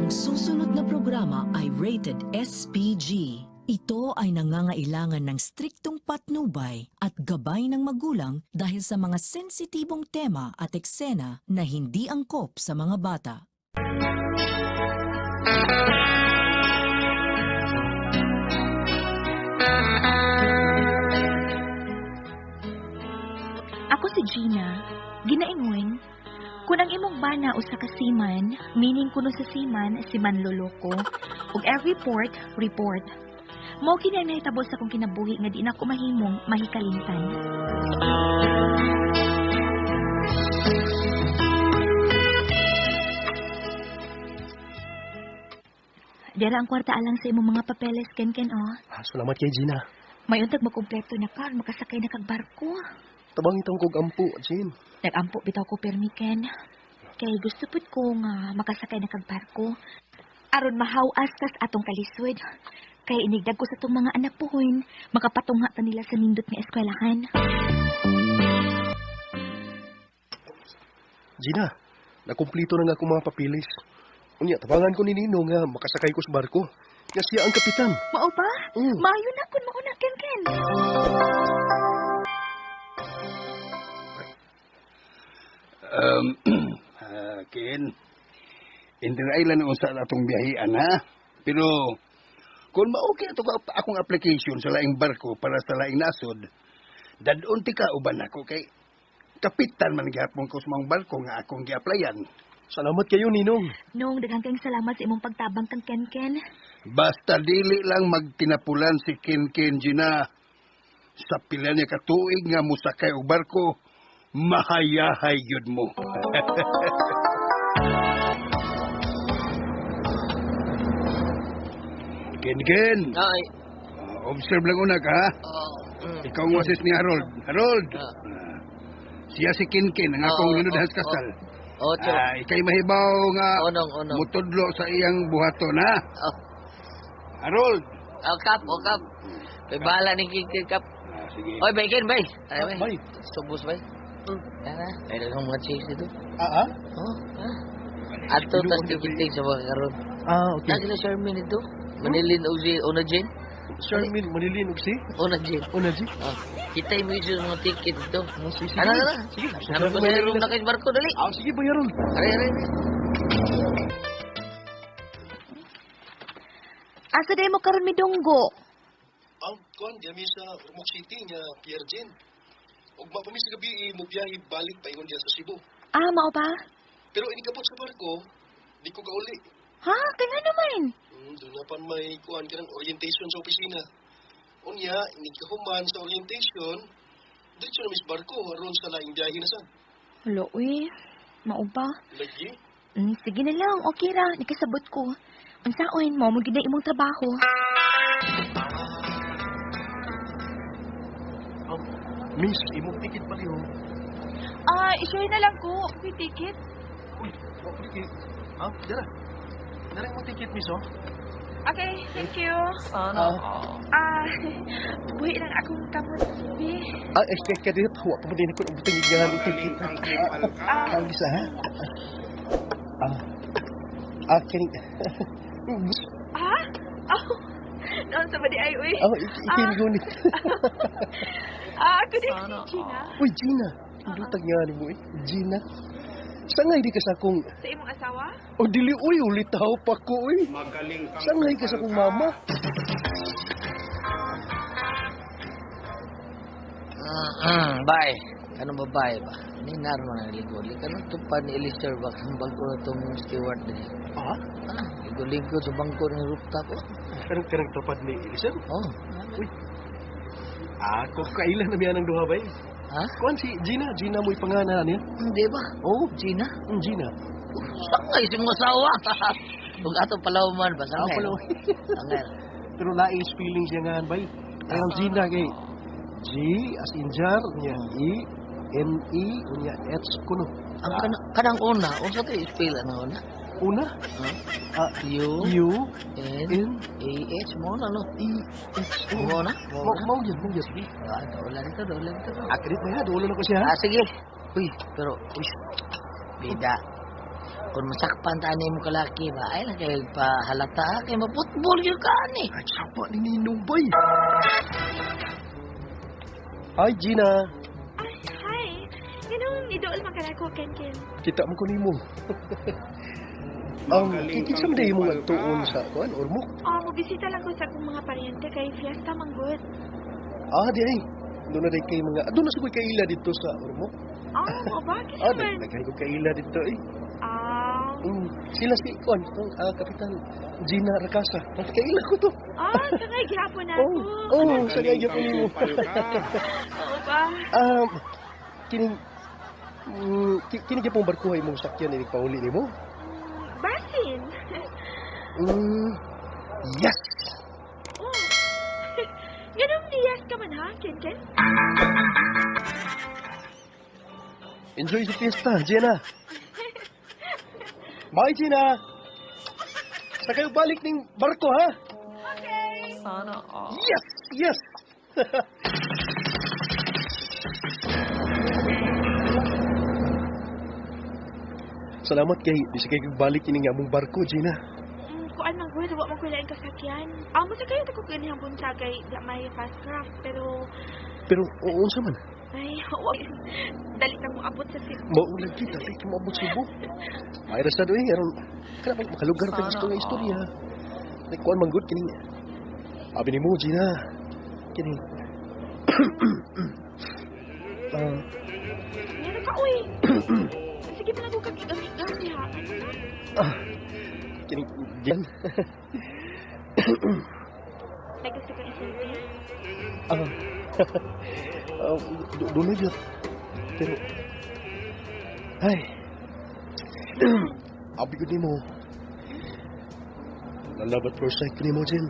Ang susunod na programa ay rated SPG. Ito ay nangangailangan ng striktong patnubay at gabay ng magulang dahil sa mga sensitibong tema at eksena na hindi angkop sa mga bata. Ako si Gina. Ginaingon, kung ang imong bana usa ka seaman, meaning kuno sa seaman, si manloloko, ug every port, report. Mao kini ang nahitabo sa akong kinabuhi nga di na ko mahimong mahikalintan. Dira ang kwarta alang sa imong mga papeles, Ken Ken, oh. Ah, salamat kay Gina. May untag makumpleto na ka, makasakay na kag barko. Tabang itong kog ampo, Jean. Nagampo bitaw ko permi, Ken. Kay gusto pud ko nga makasakay na kag barko. Aron mahawas tas atong kalisod. Kay inigdag ko sa tong mga anak puhon, makapatungha ta nila sa nindot nga eskwelahan. Gina, nakumplito na nga akong mga papilis. Unya, tabangan ko ni Nino nga makasakay ko sa barko. Nga siya ang kapitan. Mao ba? Mm. Maayo na kun mao na, Ken Ken. Ken, Inter Island ang unsa atong biyahian ha. Pero kung ma-okay ato akong application sa laing barko para sa laing nasod, dadon ti ka uban ako kay kapitan man gihapon ko sa mga barko nga akong gi-applyan. Salamat kayo, Ninong. Nong daghan kayong salamat sa imong pagtabang kang Ken Ken. Basta dili lang magtinapulan si Ken Ken Gina. Sa pila niya katuig nga mosakay og barko, mahayahay gyud mo. Ken Ken, Ay. Observe lang una ka ha. Oh. Ikaw ang wasis ni Harold. Harold! Ah. Siya si Ken Ken, ang akong Oo, linudhas oo, kasal. Ocho. Ah, ikay mahibaw nga Onong, onong. mutudlo sa iyang buhaton ha. Oh, Harold! oh, kap, oh, kap. May bahala ni King King, kap. Ah, sige. Oy, bay, Ken, bay. Ay, bay. Bay. Subos, bay. Yan na. May daghang mga chicks dito. Ah, ah? Oh, ah. Ato, tas tikitig sa mga karon. Ah, okay. Na sila Charmin dito. Manilin o si Ona Jane. Charmin, Manilin, ug si? Ona Jane. Una, G. Oh, kita mo yung mga ticket dito. Ah, sige, sige. Ano, ano? Sige, Ano ko sa room na kay barko, dali. Ah, sige, bay, Harold. Aray, aray. Asa day mo karon midunggo? Ang kuan gami sa Ormoc City nga Pierre Jean. Ug pa mi sa gabi eh, mobiyahe balik paingon diya sa Cebu. Ah, mao ba? Pero inikabot sa barko, di ko kauli. Ha, kay nga naman. Doon na pan may kuan ka ng orientation sa opisina. Unya, inigkahuman sa orientation, diretso na mis barko aron sa laing biyahe na sa. Hala, uy. Mao ba? Lagi? Sige na lang, okay ra, nakasabot ko. Unsaon, mao mo gid na imong trabaho. Oh, miss, imong ticket pa liho. Ah, i-share na lang ko. May ticket. Uy, wa pa ticket. Ah, dara. Dara imong ticket, miss, oh. Okay, thank you. Ah, Ah, buhi lang akong kamot, bi. ah, eh, kaya kaya dito, wa pa mo din ako nabutang igahan ng ticket. Ah, ang isa, ha? Ah, ah, kining... Ah? Oh, noon sa ba di ay, uy. Ah, ikin gunit. Ah, ako din si Gina. Uy, Gina. Dutag nga ni mo, eh. Gina. Sangay di ka sa akong... Sa imong asawa? O, dili, uy, ulitaw pa ko, uy. Sangay ka sa akong mama. Bye. Ano babae ba? Ni Narma na ligo. Kano tupad ni Eliezer ba? Kang bago na itong steward din. Ah? Ah, ligo-ligo sa bangko ng rooftop. Oh. Karang karang tapad ni Eliezer? Oh. Uy. Ako, kailan na miya ng duha ba eh? Ha? Kuan si Gina, Gina mo'y pangana niya. Hindi ba? Oo, Gina? Gina. Sangay si mga asawa. Ug ato palaw man ba? Ah, Sangay. palaw. Sangay. Pero laing spelling siya nga, bay. Kaya ang Gina kay G as in jar, niya E, N, E, unya H kuno. Ang kanang una, unsa to spell ang una? Una, Huh? ah, U U, N N, A H mo na no. E, H, O. Mo na? Mo Mao na? mao yun, mao yun. Sige. Ah, dola nito, dola nito. Ah, kadit ba ya? Dulo na ko siya. Ah, sige. Uy, pero uy. Bida. Kung masakpan ta mo kalaki ba, ay lang kayo pahalata, kay maputbol yun ka ani. Ay, sawa ni Ninong, bay. Hi, Gina. Ay, hi. Ganun, idool man ka na ko, Ken Ken. Kita mo ko nimo. Kinsa man day mo tuon sa kuan Ormoc? Oh, mobisita lang ko sa akong mga paryente kay fiesta manggod. Ah, di ay. Doon na day kay mga doon na sa kaila dito sa Ormoc. Oh, mo ba? Kinsa Ah, man? naghay ko kaila dito eh. Ah, Sila si kuan tong kapitan Gina Rakasa. Kaila ko to. ah, sangay gihapon na Oh, ako. oh, sa gaya po nimo. Oo ba? Um, kining kini gyud pong barkuhay mong sakyan ini pauli nimo? Basin. Yes. Oh. Ganun niyas ka man ha, Ken Ken? Enjoy sa fiesta, Gina. Bye, Gina. Sa kayo balik ning barko, ha? Okay. Sana all. Yes! Yes! Salamat kay di sa kayo balik ini nga among barko, Gina. Kuan man gud, wa man ko laing kasakyan. Ah, mo sa kayo ta ko ganihang buntag kay di may fast craft pero Pero oo unsa man? ay wa dali ta mo abot sa Cebu. Maulag kita, di ka maabot Cebu. May rasa doy, aron kana ba makalugar ta gusto nga istorya. Like kuan man gud kining abi nimo, Gina. Kining Ah, Meron ka uy. Sige pa lang ko kag igamigas diha. Ano na? ah, kining Jen. Ay gusto kang iselfie? Ah, ah, doon na yun. Pero, ay, abi ko nimo. Na-love at first sight ko nimo, Jen.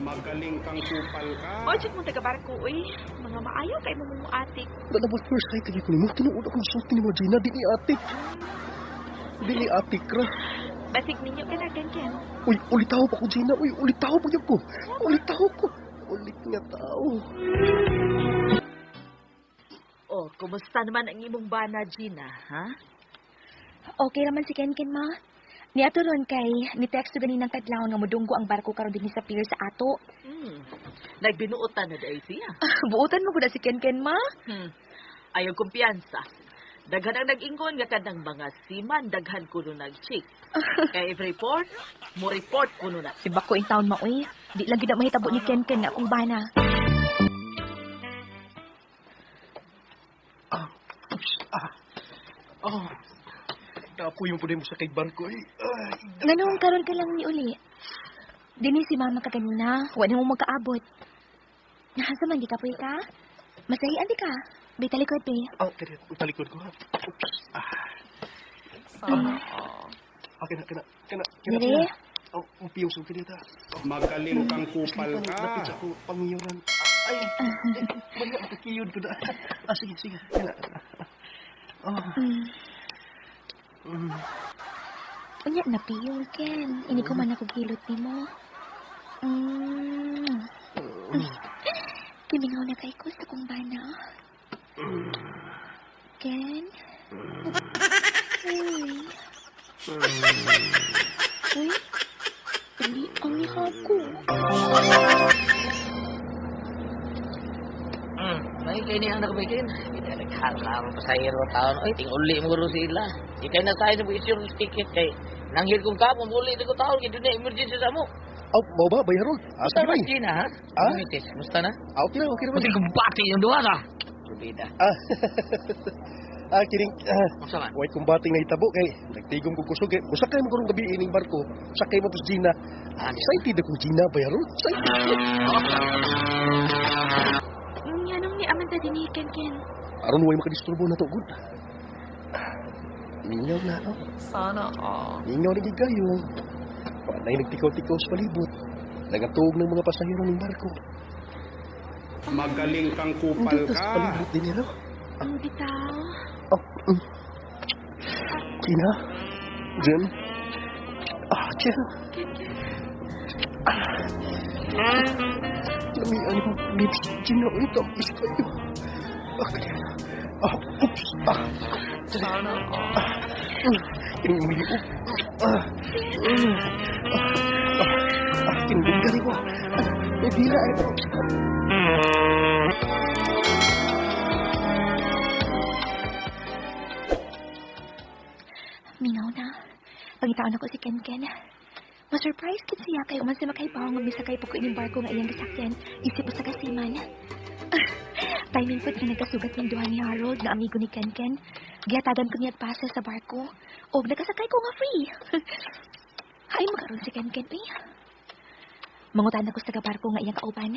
Magaling kang kupal ka. Oy, jud mo taga barko uy. Mga maayo kay mo mo atik. Na-love at first sight ko nimo. Tinuod akong sulti nimo, Gina. Di ni atik. Di ni atik ra. Basig ninyo ka na Ken Ken. Uy, ulitaw pa ko, Gina. Uy, ulitaw pa yun ko. Ulitaw ko. Ulit nga tao. Oh, kumusta naman ang imong bana, Gina, ha? Okay raman si Ken Ken, ma. Niato ron kay ni texto ganinang kadlawon nga modunggo ang barko karon dinhi sa pier sa ato. Nagbinuotan na dahil siya. Buotan mo gud si Ken Ken, ma. Ayaw kumpiyansa. Daghan ang nag-ingon nga kanang mga seaman, daghan kuno nag-chick. Kay if report, mo report kuno na. Si Bako in town ma uy. Di lang gid na mahitabo ni Ken Ken nga akong bana. Ah, oops, ah. Oh. Kapoy mo po din mo sa kay barko eh. Ay, Nganong karon ka lang ni uli. Dini si mama ka kanina, wa na mo magkaabot. Nasa man di ka puy ka? Masahian di ka. Bay talikod be. ah, kaya, talikod ko ha. Oops. Ah, Sana all. ah, kana, kana, kana, kana. Dire? Oh, ang piyong sa kaya Magaling kang kupal ka. Lapit sa ako, pangiyuran. Ah, ay, ay, wala, makakiyod ko na. Ah, sige, sige. Kana. Ah, Unya na piyong Ken. Ini ko man ako gilot nimo. Kimingaw na kay ko sa kong bana. Ken? Uy. Uy. Dali ang ko. May kay ni ang nakabikin. Hindi naghala ang pasahero taon. Oy, tinguli mo ro sila. Ikay na tayo na issue ng ticket kay nanghil kong kapo muli ko taon kay dunay emergency sa mo. Oh, mau ba, bay Harold? Ah, Musta sige, na bay. Gina, ha? Ah? Misis, musta na? Ah, okay na, okay na, bay. Buti kumbati yung duha ka. Rubida. Ah, ah, kining, ah, Musta man? way kumbating na itabo kay nagtigom kong kusog kay usakay mo karong gabi ining barko sakay mo pos Gina. Ah, di. Excited ako Gina bay Harold. Excited. Nganong ni Amanda dinhi Ken Ken? Aron way makadisturbo na to gud. Mingaw na oh. Sana all. Mingaw na gid kayo. Walay nagtikaw-tikaw sa palibot. Nagatuog ng mga pasahero ng barko. Magaling kang kupal Nandito sa ka. palibot din ano? Ang bitaw. Oh, Gina? Jen? Ah, Jen. Ken Ken. Lamian yung lips. Gina, uy, tamis kayo. Ah, kaya. Ah, oops. Ah, Sana all. Kining imong liog. Ah. Mm. Ah. Ah, kinubog ka ko. May bira ko. Mingaw na. Pangitaon ako si Ken Ken. Ma-surprise kid siya kay uman siya makaibaw nga misakay po ko ining barko nga iyang gisakyan. Isip usa ka seaman. Timing po nga nagkasugat ng duha ni Harold na amigo ni Ken Ken. Gihatagan ko niya at pasa sa barko. Og nakasakay ko nga free. Hay makaroon si Ken Ken uy. Mangutan ako sa taga-barko nga iyang kauban.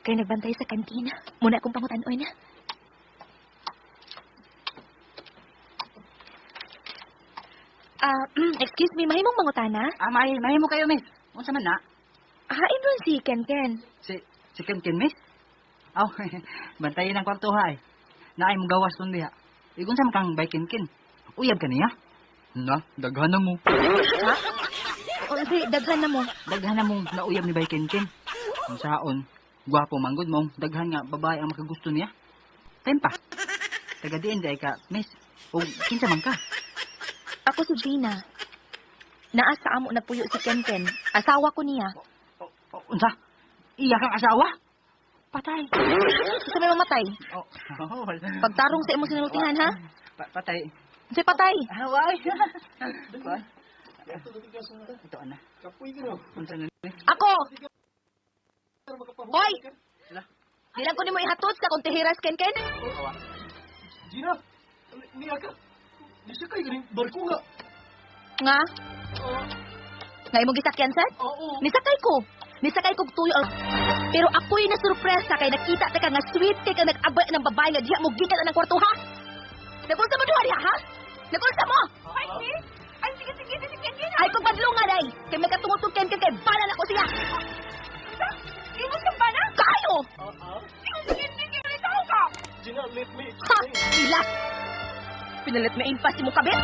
Kay nagbantay sa kantina. Muna akong pangutan-on. Ah, excuse me, mahimong mangutana? Ah, may mahimo kayo, miss. Unsa man na? Hain ron si Ken Ken. Si si Ken Ken, miss? Aw, bantayin ang kwarto ha. Eh. Naay mo gawas nun diha. Igon sa man kang bay Ken Ken. Uyab ka niya? Na, daghan na mo. Ha? O, si, daghan na mo. Daghan na mong nauyab ni bay Ken Ken. Kung saon, gwapo manggod mong daghan nga babae ang makagusto niya. Tempa. Taga diin day ka, miss. O kinsa man ka? Ako si Gina. Naa sa amo nagpuyo si Ken Ken. Asawa ko niya. O, unsa? Iya kang asawa? Patay. Sa may mamatay. Oh, oh, wala. Pagtarong sa imong sinultihan, ha? Patay. Sa patay. Ah, why? Why? Ito ana. Kapoy ka no. Unsa na ni? Ako! Hoy! Di lang ko nimo ihatod sa kong tihiras, Ken Ken. Gina, niya ka. Di siya kay ganing barko nga. Nga? Nga imong gisakyan, sir? Oo. Nisakay ko. Nisakay kog tuyo. Pero ako'y nasurpresa kay nakita ta ka nga sweet kay ka nag-abay ng babae nga diha mo gikan ang kwarto, ha? Nagunsa mo duha diha, ha? Nagunsa mo? Ay, miss! Ay, sige, sige, sige, Ken Ken. Ay kong padlungan ay! Kay may katungod Ken Ken kay bala na ko siya! Imos kang bana? Kayo! Ingon si Ken Ken, kay tao ka! Gina, let me Ha! explain. Ila! Pinalit na impas si mo kabit?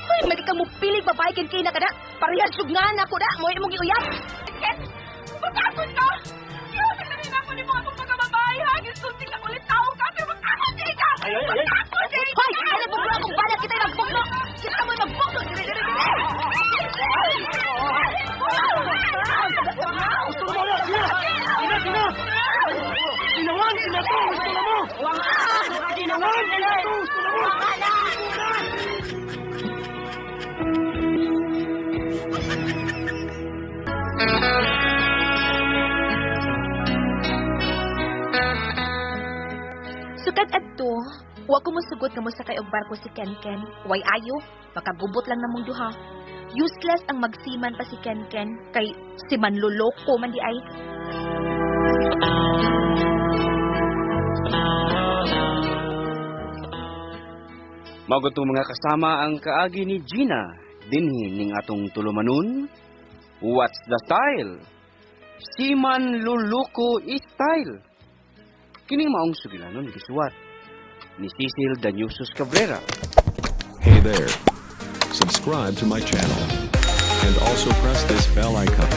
Uy, may kang mupilig babae ken kina ka na! Parehas jud nga na ko na! Mo imong giuyab! Ken, magkakon ka! Kaya sa rin ako ni mga akong pagkababae, ha? Gisulti ka ulit tao ka, pero magkakon dili ka! Ay, ay, ay. Magkakon dili ka! Hoy! Ano buglo akong bala kita magbuglo! Kita mo magbuglo! Dili, dili, dili! Gusto na mo na, Gina! Gina, Gina! Ginawan, gina to! Gusto na mo! Ginawan, gina to! Gusto na mo! Sukad adto, wa ko mosugot nga mosakay og barko si Ken Ken. Way ayo, makagubot lang namong duha. Useless ang magsiman pa si Ken Ken kay si manloloko man di ay. Maugtong mga kasama ang kaagi ni Gina dinhi ning atong tulumanon. What's the style? Siman Luluko style. Kining maong sugilanon gisuwat ni Cecil Danyusos Cabrera. Hey there. Subscribe to my channel. And also press this bell icon.